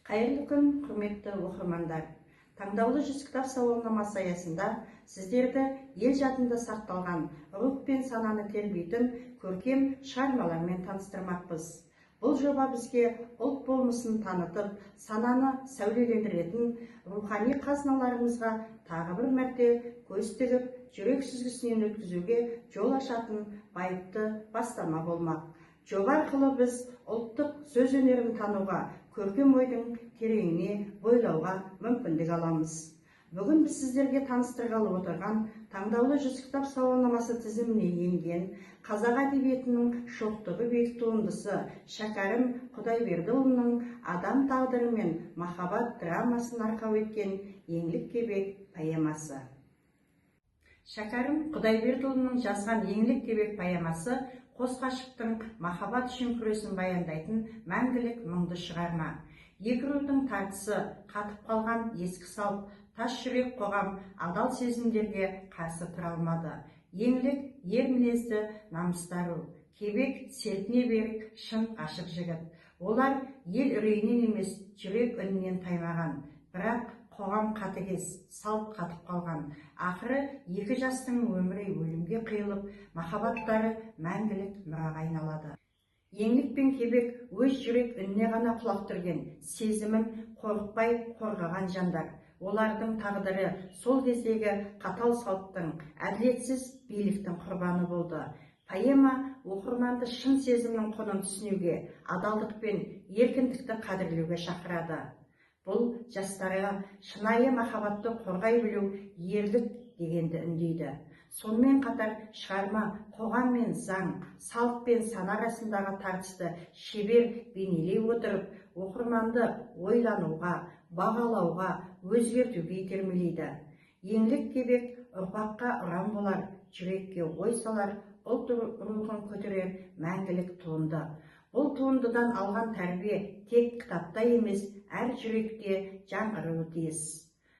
Қайырлы күн, құрметті оқырмандар! Таңдаулы 100 кітап сауалнамасы аясында сіздерді ел жадында сақталған, рух пен сананы тербейтін көркем шығармалармен таныстырмақпыз. Бұл жоба бізге ұлт болмысын танытып, сананы сәулелендіретін рухани қазыналарымызға тағы бір мәрте көз тігіп, жүрек сүзгісінен өткізуге жол ашатын байыпты бастама болмақ. Жоба арқылы біз ұлттық сөз өнерін тануға, көркем ойдың тереңіне бойлауға мүмкіндік аламыз. Бүгін біз сіздерге таныстырғалы отырған таңдаулы 100 кітап сауалнамасы тізіміне енген қазақ әдебиетінің шоқтығы биік туындысы Шәкәрім Құдайбердіұлының адам тағдыры мен махаббат драмасын арқау еткен «Еңлік Кебек» поэмасы. Шәкәрім Құдайбердіұлының жазған «Еңлік Кебек» поэмасы қос ғашықтың махаббат үшін күресін баяндайтын мәңгілік мұңды шығарма. Екі рудың тартысы, қатып қалған ескі салт, тас жүрек қоғам адал сезімдерге қарсы тұра алмады. Еңлік ер мінезді намысты ару, Кебек сертіне берік шын ғашық жігіт. Олар ел үрейінен емес, жүрек үнінен таймаған. Бірақ қоғам қатыгез, салт қатып қалған. Ақыры екі жастың өмірі өлімге қиылып, махаббаттары мәңгілік мұраға айналады. Еңлік пен Кебек өз жүрек үніне ғана құлақ түрген, сезімін қорықпай қорғаған жандар. Олардың тағдыры сол кездегі қатал салттың, әділетсіз биліктің құрбаны болды. Поэма оқырманды шын сезімнің құнын түсінуге, адалдық пен еркіндікті қадірлеуге шақырады. Бұл жастарға шынайы махаббатты қорғай білу ерлік дегенді үндейді. Сонымен қатар шығарма қоғам мен заң, салт пен сана арасындағы тартысты шебер бейнелей отырып, оқырманды ойлануға, бағалауға, өзгертуге итермелейді. «Еңлік Кебек» ұрпаққа ұран болар, жүрекке ой салар, ұлт рухын көтерер мәңгілік туынды. Бұл туындыдан алған тәрбие тек кітапта емес, әр жүректе жаңғыруы тиіс.